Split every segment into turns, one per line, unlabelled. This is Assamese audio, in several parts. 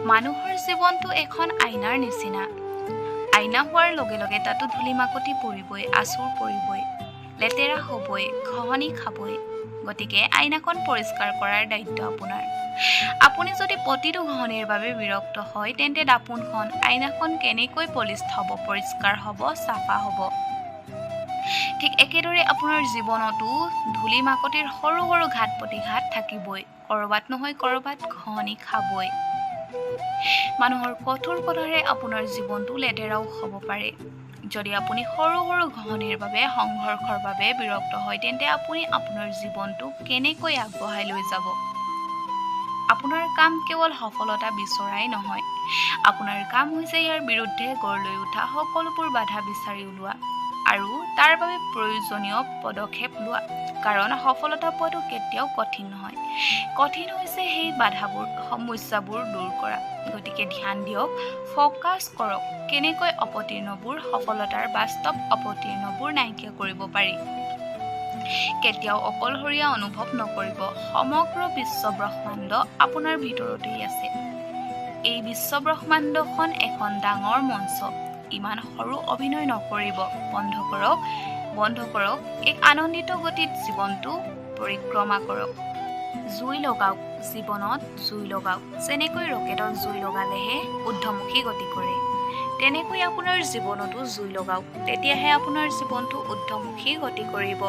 মানুহৰ জীৱনটো এখন আইনাৰ নিচিনা। আইনা হোৱাৰ লগে লগে তাতো ধূলি মাকতি পৰিবই, আঁচোৰ পৰিবই, লেতেৰা হ'বই, ঘঁহনি খাবই। গতিকে আইনাখন পৰিষ্কাৰ কৰাৰ দায়িত্ব আপোনাৰ। আপুনি যদি প্ৰতিটো ঘঁহনিৰ বাবে বিৰক্ত হয়, তেন্তে দাপোনখন, আইনাখন কেনেকৈ পলিচ হ'ব, পৰিষ্কাৰ হ'ব, চাফা হ'ব? ঠিক একেদৰে আপোনাৰ জীৱনতো ধূলি মাকতিৰ সৰু সৰু ঘাত প্ৰতিঘাত থাকিবই, ক'ৰবাত নহয় ক'ৰবাত ঘঁহনি খাবই। মানুহৰ কঠোৰ কথাৰে আপোনাৰ জীৱনটো লেতেৰাও হ'ব পাৰে। যদি আপুনি সৰু সৰু ঘঁহনিৰ বাবে, সংঘৰ্ষৰ বাবে বিৰক্ত হয়, তেন্তে আপুনি আপোনাৰ জীৱনটো কেনেকৈ আগবঢ়াই লৈ যাব? আপোনাৰ কাম কেৱল সফলতা বিচৰাই নহয়, আপোনাৰ কাম হৈছে ইয়াৰ বিৰুদ্ধে গঢ় লৈ উঠা সকলোবোৰ বাধা বিচাৰি ওলোৱা আৰু তাৰ বাবে প্ৰয়োজনীয় পদক্ষেপ লোৱা। কাৰণ সফলতা পোৱাটো কেতিয়াও কঠিন নহয়, কঠিন হৈছে সেই বাধাবোৰ, সমস্যাবোৰ দূৰ কৰা। গতিকে ধ্যান দিয়ক, ফ'কাছ কৰক কেনেকৈ অৱতীৰ্ণবোৰ, সফলতাৰ বাস্তৱ অৱতীৰ্ণবোৰ নাইকিয়া কৰিব পাৰি। কেতিয়াও অকলশৰীয়া অনুভৱ নকৰিব। সমগ্ৰ বিশ্ব ব্ৰহ্মাণ্ড আপোনাৰ ভিতৰতেই আছে। এই বিশ্ব ব্ৰহ্মাণ্ডখন এখন ডাঙৰ মঞ্চ। ইমান সৰু অভিনয় নকৰিব। বন্ধ কৰক, বন্ধ কৰক। এক আনন্দিত গতিত জীৱনটো পৰিক্ৰমা কৰক। জুই লগাওক, জীৱনত জুই লগাওক। যেনেকৈ ৰকেটত জুই লগালেহে ঊৰ্ধমুখী গতি কৰে, তেনেকৈ আপোনাৰ জীৱনতো জুই লগাওক, তেতিয়াহে আপোনাৰ জীৱনটো ঊৰ্ধমুখী গতি কৰিব।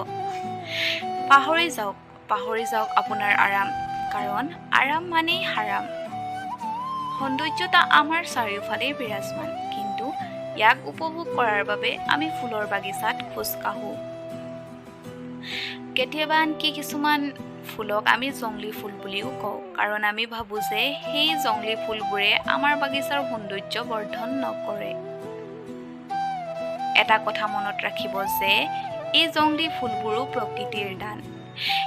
পাহৰি যাওক, পাহৰি যাওক আপোনাৰ আৰাম, কাৰণ আৰাম মানেই হাৰাম। সৌন্দৰ্যতা আমাৰ চাৰিওফালেই বিৰাজমান, কিন্তু ইয়াক উপভোগ কৰাৰ বাবে আমি ফুলৰ বাগিচাত খোজ কাঢ়োঁ। কেতিয়াবা আনকি কিছুমান ফুলক আমি জংলী ফুল বুলিও কওঁ, কাৰণ আমি ভাবোঁ যে সেই জংলী ফুলবোৰে আমাৰ বাগিচাৰ সৌন্দৰ্য বৰ্ধন নকৰে। এটা কথা মনত ৰাখিব যে এই জংলী ফুলবোৰো প্ৰকৃতিৰ দান।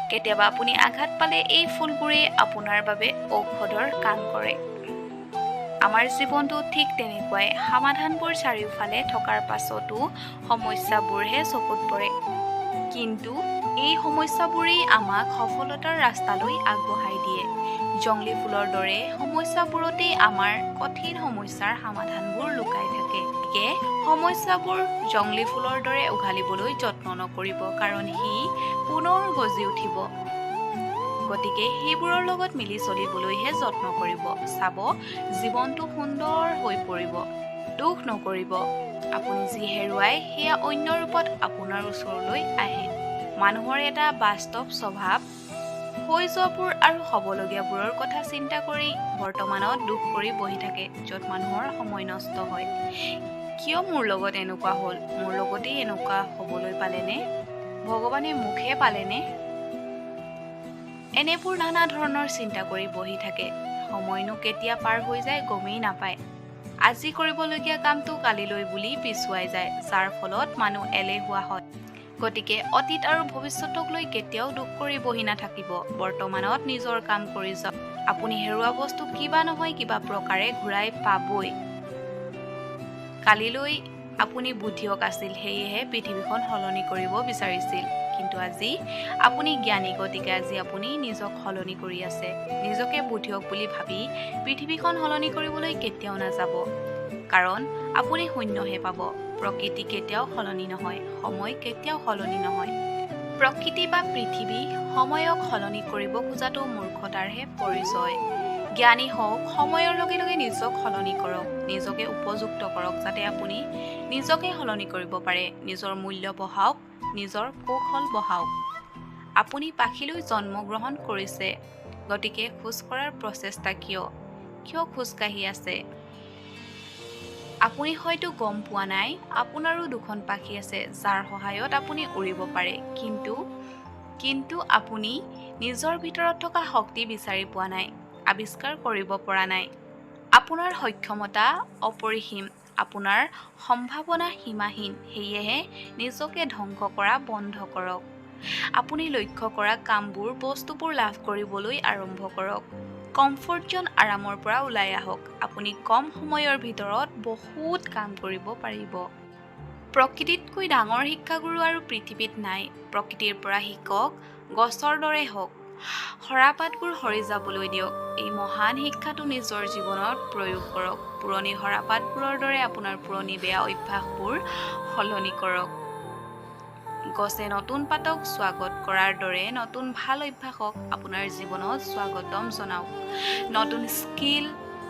কেতিয়াবা আপুনি আঘাত পালে এই ফুলবোৰেই আপোনাৰ বাবে ঔষধৰ কাম কৰে। আমাৰ জীৱনটো ঠিক তেনেকুৱাই, সমাধানবোৰ চাৰিওফালে থকাৰ পাছতো সমস্যাবোৰহে চকুত পৰে। কিন্তু এই সমস্যাবোৰেই আমাক সফলতাৰ ৰাস্তালৈ আগবঢ়াই দিয়ে। জংলী ফুলৰ দৰে সমস্যাবোৰতেই আমাৰ কঠিন সমস্যাৰ সমাধানবোৰ লুকাই থাকে। গতিকে সমস্যাবোৰ জংলী ফুলৰ দৰে উঘালিবলৈ যত্ন নকৰিব, কাৰণ সি পুনৰ গজি উঠিব। গতিকে সেইবোৰৰ লগত মিলি চলিবলৈহে যত্ন কৰিব। চাব, জীৱনটো সুন্দৰ হৈ পৰিব। দুখ নকৰিব। আপুনি যি হেৰুৱায় সেয়া অন্য ৰূপত আপোনাৰ ওচৰলৈ আহে। মানুহৰ এটা বাস্তৱ স্বভাৱ, হৈ যোৱাবোৰ আৰু হ'বলগীয়াবোৰৰ কথা চিন্তা কৰি বৰ্তমানত দুখ কৰি বহি থাকে, য'ত মানুহৰ সময় নষ্ট হয়। কিয় মোৰ লগত এনেকুৱা হ'ল? মোৰ লগতেই এনেকুৱা হ'বলৈ পালেনে? ভগৱানে মোকহে পালেনে? এনেবোৰ নানা ধৰণৰ চিন্তা কৰি বহি থাকে। সময়নো কেতিয়া পাৰ হৈ যায় গমেই নাপায়। আজি কৰিবলগীয়া কামটো কালিলৈ বুলি পিছুৱাই যায়, যাৰ ফলত মানুহ এলেহুৱা হয়। গতিকে অতীত আৰু ভৱিষ্যতক লৈ কেতিয়াও দুখ কৰি বহি নাথাকিব। বৰ্তমানত নিজৰ কাম কৰি যাওক। আপুনি হেৰুৱা বস্তু কিবা নহয় কিবা প্ৰকাৰে ঘূৰাই পাবই। কালিলৈ আপুনি বুদ্ধিয়ক আছিল, সেয়েহে পৃথিৱীখন সলনি কৰিব বিচাৰিছিল। কিন্তু আজি আপুনি জ্ঞানী, গতিকে আজি আপুনি নিজক সলনি কৰি আছে। নিজকে বুদ্ধিয়ক বুলি ভাবি পৃথিৱীখন সলনি কৰিবলৈ কেতিয়াও নাযাব, কাৰণ আপুনি শূন্যহে পাব। প্ৰকৃতি কেতিয়াও সলনি নহয়, সময় কেতিয়াও সলনি নহয়। প্ৰকৃতি বা পৃথিৱী সময়ক সলনি কৰিব খোজাটো মূৰ্খতাৰহে পৰিচয়। জ্ঞানী হওক, সময়ৰ লগে লগে নিজক সলনি কৰক, নিজকে উপযুক্ত কৰক, যাতে আপুনি নিজকে সলনি কৰিব পাৰে। নিজৰ মূল্য বঢ়াওক, নিজৰ কৌশল বঢ়াওক। আপুনি পাখিলৈ জন্মগ্ৰহণ কৰিছে, গতিকে খোজ কঢ়াৰ প্ৰচেষ্টা কিয়? কিয় খোজকাঢ়ি আছে? আপুনি হয়তো গম পোৱা নাই, আপোনাৰো দুখন পাখি আছে যাৰ সহায়ত আপুনি উৰিব পাৰে। কিন্তু আপুনি নিজৰ ভিতৰত থকা শক্তি বিচাৰি পোৱা নাই, আৱিষ্কাৰ কৰিব পৰা নাই। আপোনাৰ সক্ষমতা অপৰিসীম, আপোনাৰ সম্ভাৱনা সীমাহীন। সেয়েহে নিজকে ধ্বংস কৰা বন্ধ কৰক। আপুনি লক্ষ্য কৰা কামবোৰ, বস্তুবোৰ লাভ কৰিবলৈ আৰম্ভ কৰক। কমফৰ্ট জ'ন, আৰামৰ পৰা ওলাই আহক। আপুনি কম সময়ৰ ভিতৰত বহুত কাম কৰিব পাৰিব। প্ৰকৃতিতকৈ ডাঙৰ শিক্ষাগুৰু আৰু পৃথিৱীত নাই। প্ৰকৃতিৰ পৰা শিকক, গছৰ দৰে হওক। সৰাপাতবোৰ সৰি যাবলৈ দিয়ক। এই মহান শিক্ষাটো নিজৰ জীৱনত প্ৰয়োগ কৰক। পুৰণি সৰাপাতবোৰৰ দৰে আপোনাৰ পুৰণি বেয়া অভ্যাসবোৰ সলনি কৰক। গছে নতুন পাতক স্বাগত কৰাৰ দৰে নতুন ভাল অভ্যাসক আপোনাৰ জীৱনত স্বাগতম জনাওক। নতুন স্কিল,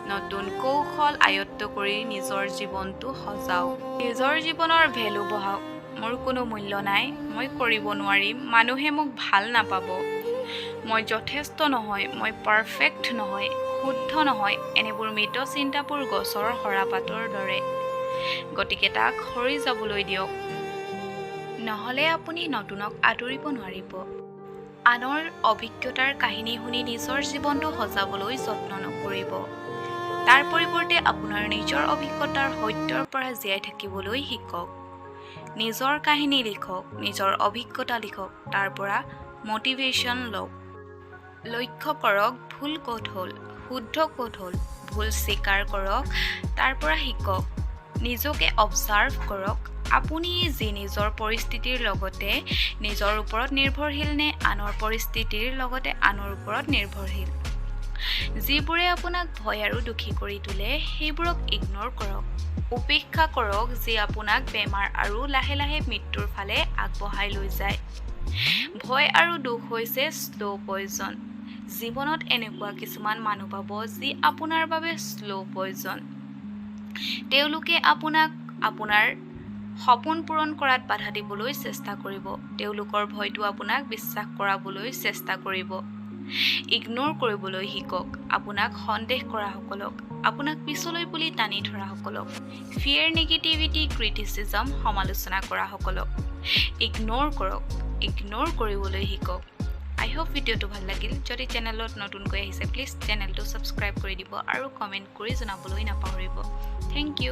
নতুন কৌশল আয়ত্ত কৰি নিজৰ জীৱনটো সজাওক। নিজৰ জীৱনৰ ভেলু বঢ়াওক। মোৰ কোনো মূল্য নাই, মই কৰিব নোৱাৰিম, মানুহে মোক ভাল নাপাব, মই যথেষ্ট নহয়, মই পাৰফেক্ট নহয়, শুদ্ধ নহয়, এনেবোৰ মৃত চিন্তাবোৰ গছৰ সৰাপাতৰ দৰে। গতিকে তাক সৰি যাবলৈ দিয়ক। নহ'লে আপুনি নতুনক আদৰিব নোৱাৰিব। আনৰ অভিজ্ঞতাৰ কাহিনী শুনি নিজৰ জীৱনটো সজাবলৈ যত্ন নকৰিব। তাৰ পৰিৱৰ্তে আপোনাৰ নিজৰ অভিজ্ঞতাৰ সত্যৰ পৰা জীয়াই থাকিবলৈ শিকক। নিজৰ কাহিনী লিখক, নিজৰ অভিজ্ঞতা লিখক, তাৰ পৰা মটিভেশ্যন লওক। লক্ষ্য কৰক ভুল ক'ত হ'ল, শুদ্ধ ক'ত হ'ল। ভুল স্বীকাৰ কৰক, তাৰ পৰা শিকক। নিজকে অবজাৰ্ভ কৰক। আপুনি যি নিজৰ পৰিস্থিতিৰ লগতে নিজৰ ওপৰত নিৰ্ভৰশীল নে আনৰ পৰিস্থিতিৰ লগতে আনৰ ওপৰত নিৰ্ভৰশীল? যিবোৰে আপোনাক ভয় আৰু দুখী কৰি তোলে, সেইবোৰক ইগন'ৰ কৰক, উপেক্ষা কৰক, যি আপোনাক বেমাৰ আৰু লাহে লাহে মৃত্যুৰ ফালে আগবঢ়াই লৈ যায়। ভয় আৰু দুখ হৈছে শ্ল' পয়জন। জীৱনত এনেকুৱা কিছুমান মানুহ পাব যি আপোনাৰ বাবে শ্ল' পয়জন। তেওঁলোকে আপোনাক আপোনাৰ সপোন পূৰণ কৰাত বাধা দিবলৈ চেষ্টা কৰিব। তেওঁলোকৰ ভয়টো আপোনাক বিশ্বাস কৰাবলৈ চেষ্টা কৰিব। ইগন'ৰ কৰিবলৈ শিকক আপোনাক সন্দেহ কৰাসকলক, আপোনাক পিছলৈ বুলি টানি ধৰাসকলক, ফিয়েৰ, নিগেটিভিটি, ক্ৰিটিচিজম, সমালোচনা কৰাসকলক ইগন'ৰ কৰক। ইগন'ৰ কৰিবলৈ শিকক। আই হোপ ভিডিঅ'টো ভাল লাগিল। যদি চেনেলত নতুনকৈ আহিছে, প্লিজ চেনেলটো ছাবস্ক্ৰাইব কৰি দিব আৰু কমেণ্ট কৰি জনাবলৈ নাপাহৰিব। Thank U.